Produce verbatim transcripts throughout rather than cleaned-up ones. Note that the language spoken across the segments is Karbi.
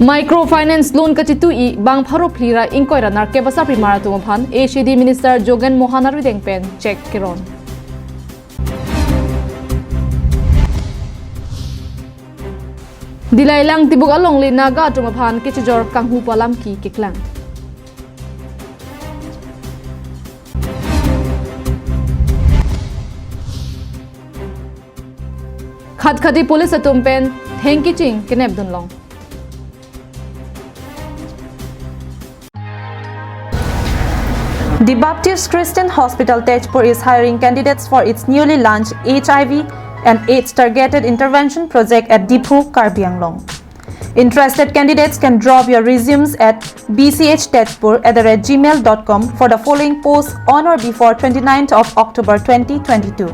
Microfinance loan kachitu-i bang pharo phli ra ingkoi ra nerkep asarpimar atum aphan H A D Minister Jogen Mohan arideng pen cheque keron. Dilailang Tibuk alongle Naga atum aphan kechejor kanghu pu alam ke keklang. Khatkhati police atum pen thengkiching kenep dunlong. The Baptist Christian Hospital Tezpur is hiring candidates for its newly launched H I V and AIDS targeted intervention project at Diphu, Karbi Anglong. Interested candidates can drop your resumes at B C H tezpur at the rate gmail dot com for the following posts on or before twenty-ninth of October twenty twenty-two.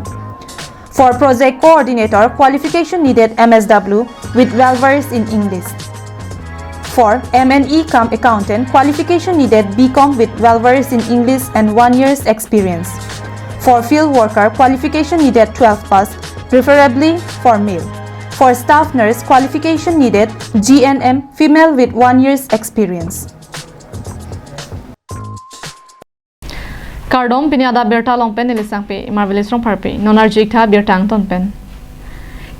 For project coordinator, qualification needed M S W with well versed in English. For M and E cum accountant, qualification needed B Com with well versed in English and one year's experience. For field worker, qualification needed twelve pass, preferably for male. For staff nurse, qualification needed G N M, female with one year's experience. Kardom, pini adap birta along pen neli Sangpi Marvelous Rongpharpi. Non arju-iktha birta angton pen.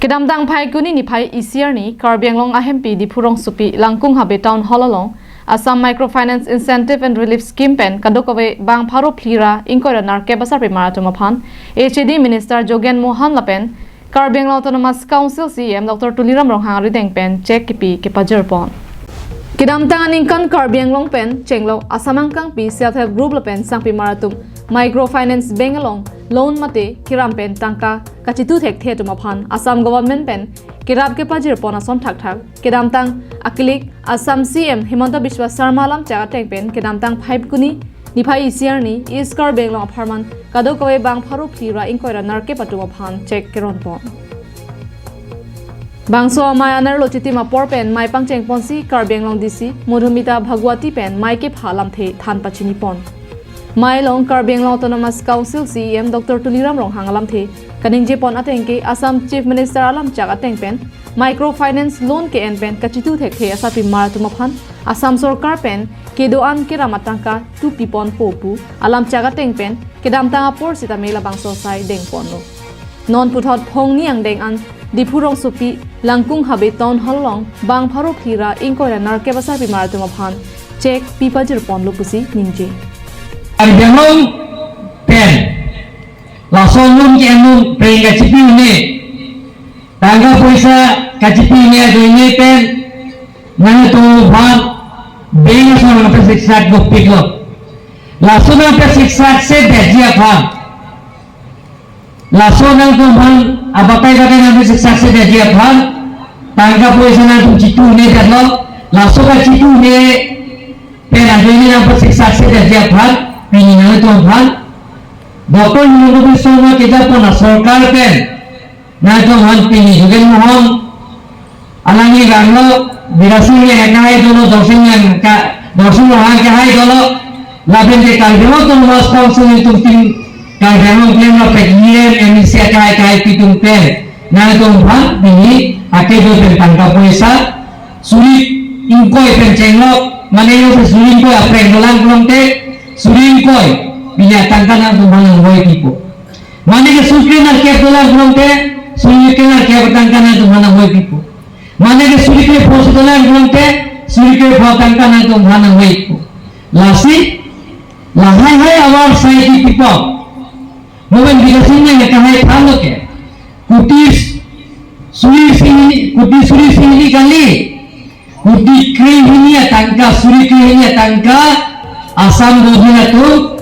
Kedamtang Phaikuni niphai isi arni, Karbi Anglong ahempi Diphu rongsopi Langkung Habe Town Hall along Assam Microfinance Incentive and Relief Scheme pen kadokave bang pharo phli ra ingkoi ra nerkep asarpimar atum aphan H A D Minister Jogen Mohan lapen Karbi Anglong Autonomous Council C E M Doctor Tuliram Ronghang arideng pen cheque kipi kepajirpon. Kedamtang aningkan Karbi Anglong pen chenglok Assam angkangpi self help group lapen sangpimar atum microfinance bank along loan mate keram pen tangka kachitu thekthe atum aphan Assam government pen kerap kepajirpon ason thakthak kedamtang akilik Assam C E M Himanta Biswa Sarma alamchak ateng pen kedamtang Phaikuni niphai isi arni East Karbi Anglong apharman kadokave bang pharo phli ra ingkoi ra nerkep atum aphan cheque keronpon. Bangso amei anerlo chitim apor pen mei pangchengponsi Karbi Anglong D C Madhumita Bhagwati pen mei kepha alamthe than pachinipon. Mei along Karbi Anglong Autonomous Council C E M Doctor Tuliram Ronghang alamthe kaningjepon ateng ke Assam Chief Minister alamchak ateng pen microfinance loan ke-en pen kachitu thekthe asarpimar atum aphan Assam sorkar pen kedo-an keram atangka tu piponpo pu alamchak ateng pen kedamtang apor sitame labangso asai dengponlo. Non puthot phongni angdeng an Diphu rongsopi Langkung Habe Town Hall along bang pharo phli ra ingkoi ra nerkep asarpimar atum aphan cheque pipajirponlo pusi ningje. Karbi Anglong pen lason loan ke-en loan pen kachipi-un-e, tangka poisa kachipi-un-e ajoine pen nangtum aphan bank ason nangpesiksak dopiklo. Laso nangpesiksak se detji aphan, laso nangtum aphan abatai batai nangpesiksak se detji aphan tangka poisa nangtum chitu-un-e detlo. Laso kachitu-un-e pen ajoine nangpesiksak se detji aphan pini nangtum aphan Doctor Himanta Biswa Sarma kejapon asorkar pen nangtum aphan pini Jogen Mohan alangli vanglo, Bidya Sing Engleng akehai dolo, Dorsing Engleng ka, Dorsing Ronghang akehai dolo, lapen ke Karbi Anglong Autonomous Council atum tin Karbi Anglong klem lapen E M, M A C akehai akehai atum pen nangtum aphan pini akedo pen tangka poisa suri ingkoi pen chenglok, mane yo se suri ingkoi aprek dolang pulote, suri ingkoi pini atangka nangtum aphan nanghoi pipo. Mane ke suri kre nerkep dolang pulote, suri kre nerkep atangka nangtum aphan nanghoi pipo. Mane ke suri kre pho dolang pulote, suri kre pho atangka nangtum aphan nanghoi pipo. Lasi, lahai hai avar sai di pipo. Moben Bidya Sing Engleng akehai thanlo ke. Kuti suri isi hini, kuti suri isi hini kali. Kuti kre hini atangka, suri kre hini atangka, Assam government atum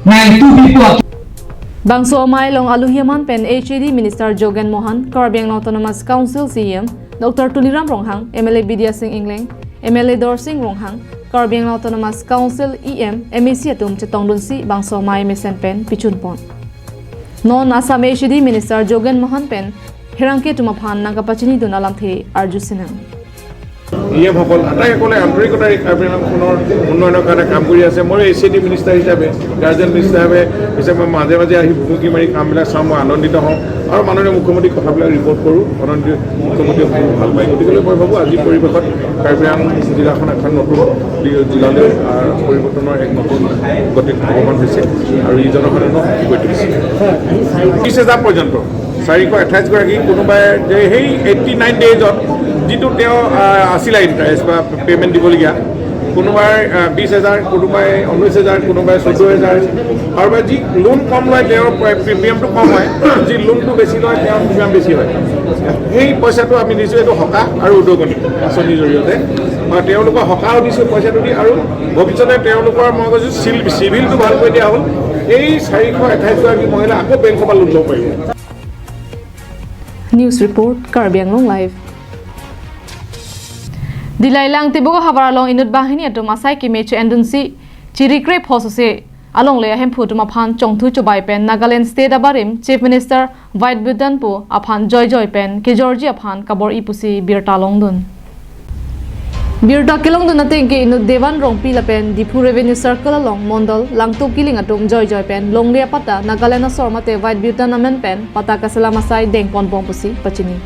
nangtu pipo. Bangso amei along aluhi aman pen H A D Minister Jogen Mohan, Karbi Anglong Autonomous Council C E M Doctor Tuliram Ronghang, M L A Bidya Sing Engleng, M L A Dorsing Ronghang, Karbi Anglong Autonomous Council E M, M A C atum chetongdunsi bangso amei mesen pen pichunpon. Non Assam H A D Minister Jogen Mohan pen pherangke atum aphan nangkapachinidun alamthe arjusinang. ই এম সকল আটাইসকলে আন্তৰিকতাৰে কাৰ্বি আংলঙৰ উন্নয়নৰ কাৰণে কাম কৰি আছে। মই এ চি ডি মিনিষ্টাৰ হিচাপে, গাৰ্জেন মিনিষ্টাৰ হিচাপে, হিচাপে মই মাজে মাজে আহি ভুমুকি মাৰি কামবিলাক চাওঁ, মই আনন্দিত হওঁ আৰু মাননীয় মুখ্যমন্ত্ৰীক কথাবিলাক ৰিপৰ্ট কৰোঁ। মাননীয় মুখ্যমন্ত্ৰীয়ে বহুত ভাল পায়। গতিকে মই ভাবোঁ আজিৰ পৰিৱেশত কাৰ্বি আংলং জিলাখন এখন নতুন জিলালৈ, আহ, পৰিৱৰ্তনৰ এক নতুন গতিত অৱমান হৈছে আৰু ই জনসাধাৰণক সুখী কৰি তুলিছে। বিশ হাজাৰ পৰ্যন্ত চাৰিশ আঠাইছ গৰাকী, কোনোবাই যে সেই এইটি নাইন ডেইজত যিটো তেওঁ, আহ, আছিলে ইণ্টাৰেষ্ট বা পে'মেণ্ট দিবলগীয়া, কোনোবাই, আহ, বিশ হাজাৰ, কোনোবাই ঊনৈছ হাজাৰ, কোনোবাই চৈধ্য হাজাৰ, কাৰোবাৰ যি লোন কম লয়, তেওঁৰ প্ৰিমিয়ামটো কম হয়, যি লোনটো বেছি লয়, তেওঁৰ প্ৰিমিয়াম বেছি হয়। সেই পইচাটো আমি দিছোঁ, এইটো সকাহ আৰু উদগনি আঁচনিৰ জৰিয়তে। বা তেওঁলোকক সকাহো দিছোঁ পইচাটো দি, আৰু ভৱিষ্যতে তেওঁলোকৰ, মই কৈছোঁ, চিল-, চিভিলটো ভালকৈ দিয়া হ'ল। এই চাৰিশ আঠাইছ গৰাকী মহিলা আকৌ বেংকৰ পৰা লোন ল'ব পাৰিব। News report, Karbi Anglong Live. Dillai Langtibuk ahavar along inut banghini atum asai keme che-endunsi chirikrep hosose alongle ahemphu atum aphan chongthu chobai pen Nagaland State abarim Chief Minister White Button pu aphan joijoi pen kejorji aphan kabor-i pusi birta longdun. Birta kelongdun ateng ke inut Devan Rongpi lapen Diphu Revenue Circle along Mondol Langtuk Killing atum joijoi pen longle apatta Nagaland asor mate White Button amen pen patta kaselam asai dengponbom pusi pachini.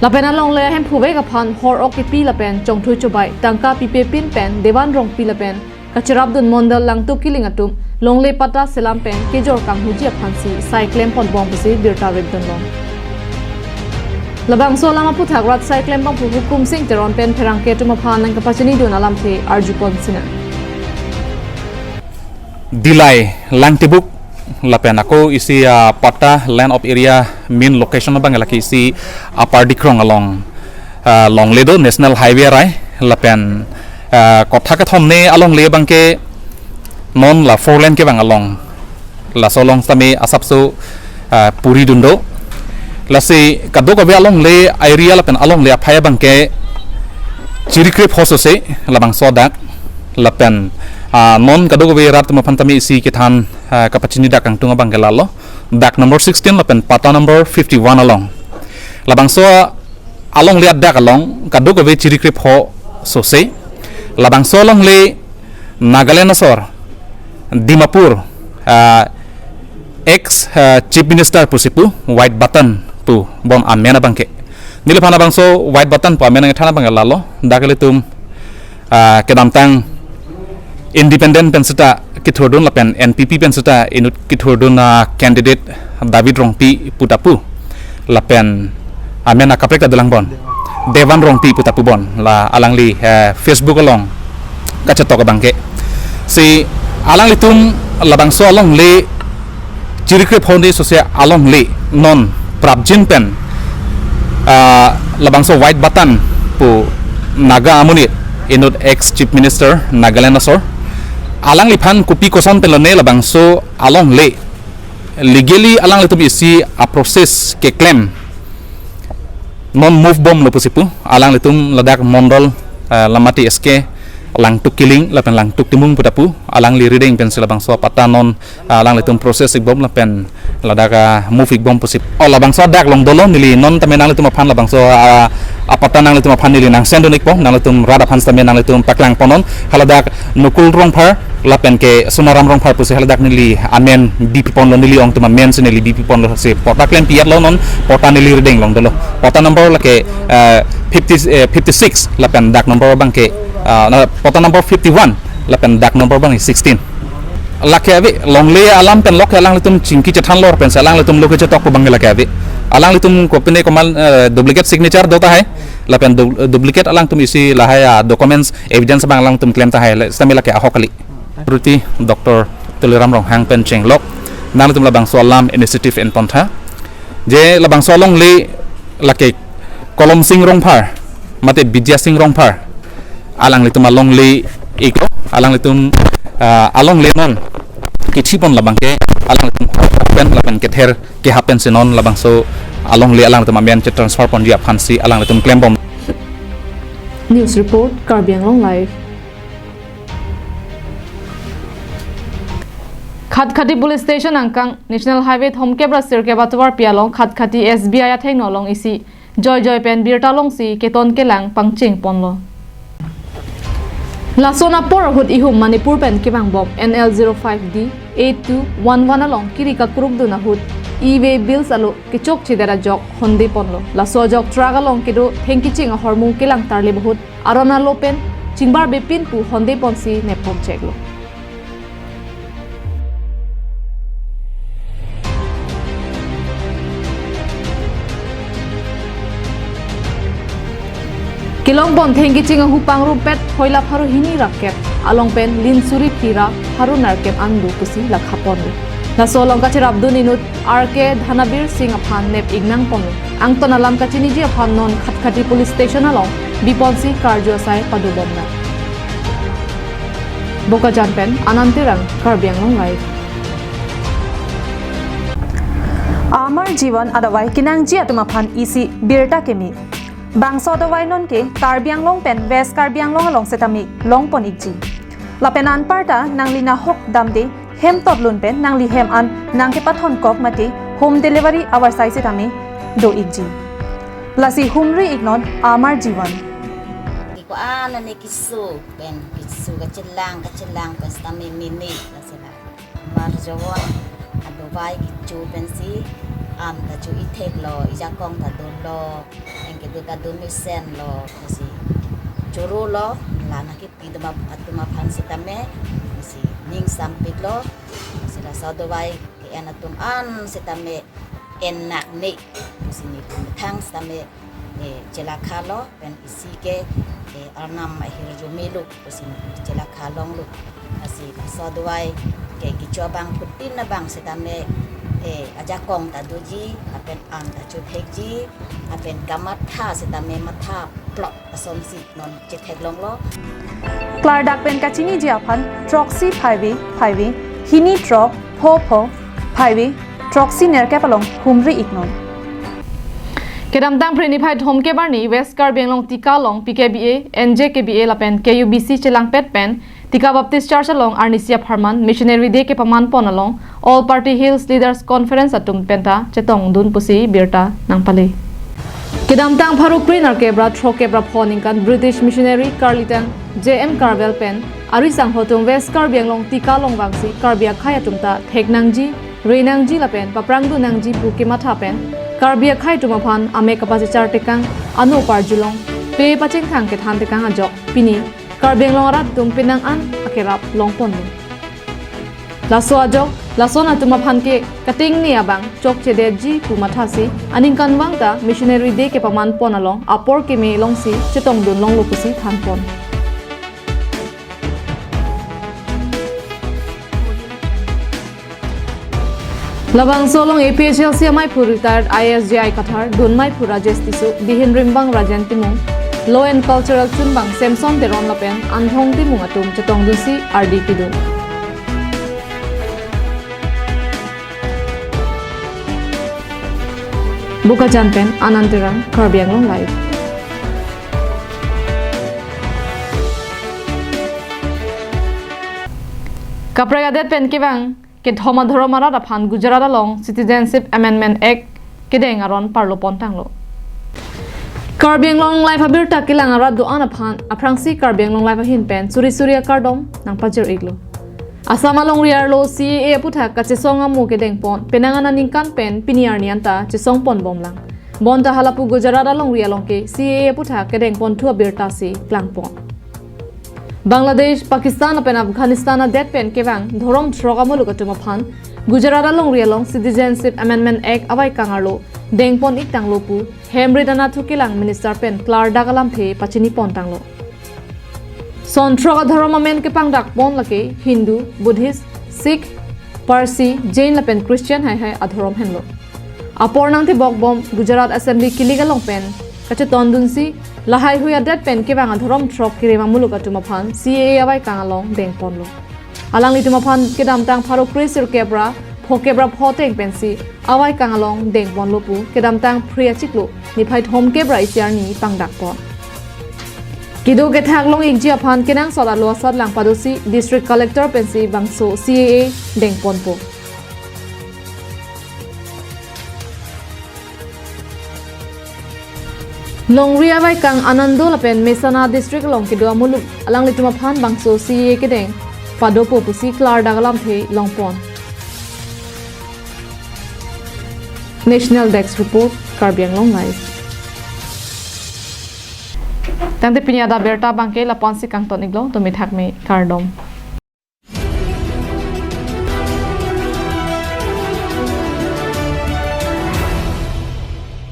Lapen alongle ahemphu vek aphan hor-ok kipi lapen chongthu chobai tangka pipepin pen Devan Rongpi lapen kacherapdun Mondol Langtuk Killing atum longle patta selam pen kejor kanghuji aphansi sai klemponbom pusi birta ripdunlong. Labangso alam aputhak rat sai klembangphu Hukum Sing Teron pen pherangke atum aphan nangkapachinidun alamthe arjupon sinang. Dillai Langtibuk lapen ako isi, ah, patta land of area main location abang lake isi Upper Dikrong along, ah, longle do National Highway arai lapen, ah, kotha kethom ne alongle abangke non la four lane kevang along, laso along sitame asapso, ah, puridun do. Lasi kadokave alongle area lapen alongle aphai abangke chirikrep hosose labangso adak lapen, ah, non kadokave rat atum aphan tame isi kethan, ah, kapachini dak kangtung abangke lalo, dak number sixteen lapen patta number fifty-one along. Labangso alongle adak along kadokave chirikrep hosose. Labangso alongle Nagaland asor Dimapur, ah, ex, ah, Chief Minister pusi pu White Button pu bon amen abangke. Neliphan labangso White Button pu amen nangkethan abangke lalo, dak ilitum, ah, kedamtang independent pen seta kethurdun lapen N P P pen seta inut kethurdun, ah, candidate David Rongpi pu ta pu lapen amen akaprek ta dolang bon, Devan Rongpi pu ta pu bon, la alangli, eh, Facebook along kachetok abangke. Si alanglitum labangso alongle chirikrep hosose alongle non prapjin pen, ah, labangso White Button pu Naga amonit inut ex Chief Minister Nagaland asor alangliphan kopi koson pen lone labangso alongle legally alanglitum isi a-process keklem non move bomlo pusi pu alanglitum ladak Mondol, eh, Lamati S K Langtuk Killing lapen Langtuk Timung pu ta pu alangli rideng pensi labangso apatta non, ah, alanglitum process ikbom lapen ladak, ah, move ikbom pusi. Oh, labangso adak along dolo neli non tame nanglitum aphan labangso, ah, apatta nanglitum aphan neli nangsendun ikpo, nanglitum rat aphan tame nanglitum paklangpon non. Haladak Nukul Rongphar lapen ke Sunaram Rongphar pusi haladak neli amen bipiponlo, neli ongtum amensi neli bipiponlo, si patta klem pi-etlo, non patta neli rideng along dolo. Patta number lake, eh, fifty, eh, fifty-six lapen dak number abangke, ah, na, patta number fifty-one lapen dak number abang sixteen. Lake ave longle alam pen lok alanglitum chingki chethan lor pensi alanglitum lo kechetok pu abangke lake ave. Alanglitum kopine komal, eh, duplicate signature do tahai. Lapen du-, duplicate alangtum isi lahai, ah, documents evidence abang alangtum klem tahai, le, sitame lake ahok kali. Secretary Doctor Tuliram Ronghang pen chenglok nanglitum labangso alam initiative enpontha. Je labangso alongle lake Kolom Sing Rongphar mate Bidya Sing Rongphar alanglitum alongle iklo, alanglitum, ah, alongle non kechipon labangke alanglitum pen lapen kether kehap pensi non labangso alongle alanglitum amen chetransfer ponji aphansi alanglitum klembom. News report, Karbi Anglong Live. Khatkhati Police Station angkang National Highway thomkep ra sirkep atovarpi along Khatkhati S B I athengno along isi Joijoi pen birta longsi keton kelang pangcheng ponlo. Lason apor ahut ihum Manipur pen kevangbom N L zero five D eight two one one along kiri kakrukdun ahut e-way bills alo kechokchedet ajok honde ponlo. Laso ajok truck along kedo thengkeching ahormu kelang tarlip ahut aron alo pen chingbar bepin pu honde ponsi neppon cheklo. Kelong pon thengkeching ahu pangrumpet hoila pharo hini ra kep along pen linsuri phli ra pharo nerkep an do pusi lakha ponlo. Laso along kacherapdun inut R K Dhanabir Singh aphan nep-ik nangponlo. Angton alam kachiniji aphan non Khatkhati Police Station along biponsi karju asai padobomnang. Bokajan pen Anand Terang, Karbi Anglong Live. Amar Jivan adavai kenangji atum aphan isi birta keme. Bangso adavai nonke Karbi Anglong pen West Karbi Anglong along setame longpon-ikji. Lapen anparta nangli nahok damde hem totlun pen nangli hem an nangkepathon kok mate home delivery avarsai setame do-ikji. Lasi humri-iknon Amar Jivan. Ko-an ani keso pen keso kachelang kachelang pen setame meme lasi la. Amar Jivan adavai kecho pensi am ta cho-ik theklo, ijakong ta dolo, anke do ta do mesenlo, lasi chorolo, la nangkepi atum ap-, atum aphan setame, lasi ning sampiklo, lasi laso adavai ke-en atum an setame en nak ne, lasi neli methang setame, eh, chelakhalo, pen isi ke, eh, arnam ahirjume lo pusi chelakha longlo. Lasi laso adavai ke kecho abangphutin abang setame, eh, ajakong ta doji, lapen an ta cho thekji, lapen kamatha setame matha plot asonsi non chetheklonglo. Klardak pen kachiniji aphan throksi phaivi phaivi, hini throk pho pho phaivi, throksi nerkep along humri-iknon. Kedamtang Phre niphai thomkep arni West Karbi Anglong Tika along P K B A, N J K B A lapen K U B C chelangpet pen Tika Baptist Church along arnisi apharman Missionary Day kepaman pon along All Party Hills Leaders Conference atum penta chetongdun pusi birta nangpale. Kedamtang pharo kre nerkep ra throkkep ra pho aningkan British missionary karlitang J M Carvel pen ari sangho atum West Karbi Anglong Tika along vangsi Karbi akhei atum ta theknangji, renangji lapen paprangdun nangji pu kematha pen Karbi akhei atum aphan amek kapachechar tekang, ano parjulong, pe pachingthang kethan tekang ajok pini Karbi Anglong arat atum penang an akerap longponlo. Laso ajok, lason atum aphan ke kating ne abang chokchedetji pu mathasi aningkanvang ta Missionary Day kepaman pon along apor keme longsi chetongdun longlo pusi thanpon. Labangso along A P H L C amaiphu retired I A S J I Kathar, dunmaiphu Rajesh Tisso, bihin rimbang Rajen Timung, Law and Cultural chunbang Samson Teron lapen Anthong Timung atum chetongdunsi ardi pidun. Bokajan pen Anand Terang, Karbi Anglong Live. Kaprek adet pen kevang kethom adhorom arat aphan Gujarat along Citizenship Amendment Act kedeng aron parlo pontanglo. Karbi Anglong Live abirta kelang arat do-an aphan aphrangsi Karbi Anglong Live ahin pen suri suri akardom nangpajir-iklo. Assam alongri arlo C A A aputhak kachesong amo kedengpon penang aningkan pen pini arni anta chesongponbomlang. Bonta halapu Gujarat alongri along ke C A A aputhak kedengponthu abirtasi klangpon. Bangladesh, Pakistan lapen Afghanistan adet pen kevang dhorom throk amuluk atum aphan Gujarat alongri along Citizenship Amendment Act avaikang arlo dengpon-iktanglo pu Hemrit Anatthu kelang minister pen klardak alamthe pachinipontanglo. Son throk adhorom amen kepangdakpon lake Hindu, Buddhist, Sikh, Parsi, Jain lapen Christian haihai adhorom henlo. Apor nangtibokbom Gujarat Assembly kilik along pen kachetongdunsi lahaihui adet pen kevang adhorom throk kerem amuluk atum aphan C A A avaikang along dengponlo. Alanglitum aphan kedamtang pharo kre sirkep ra phokep ra pho ateng pensi avaikang along dengponlo pu kedamtang Phre achiklo niphai thomkep ra isi arni pangdakpon. Kedo kethak long-ikji aphan kenangsot alo asatlang padosi District Collector pensi bangso C A A dengponpo. Longri avaikang Anando lapen Mehsana district along kedo amuluk alanglitum aphan bangso C A A kedeng padopo pusi klardak alamthe longpon. National Desk Report, Karbi Anglong Live. Tangte pini adak abirta abangke lapu-ansi kangton-iklo, tumi thakme, kardom.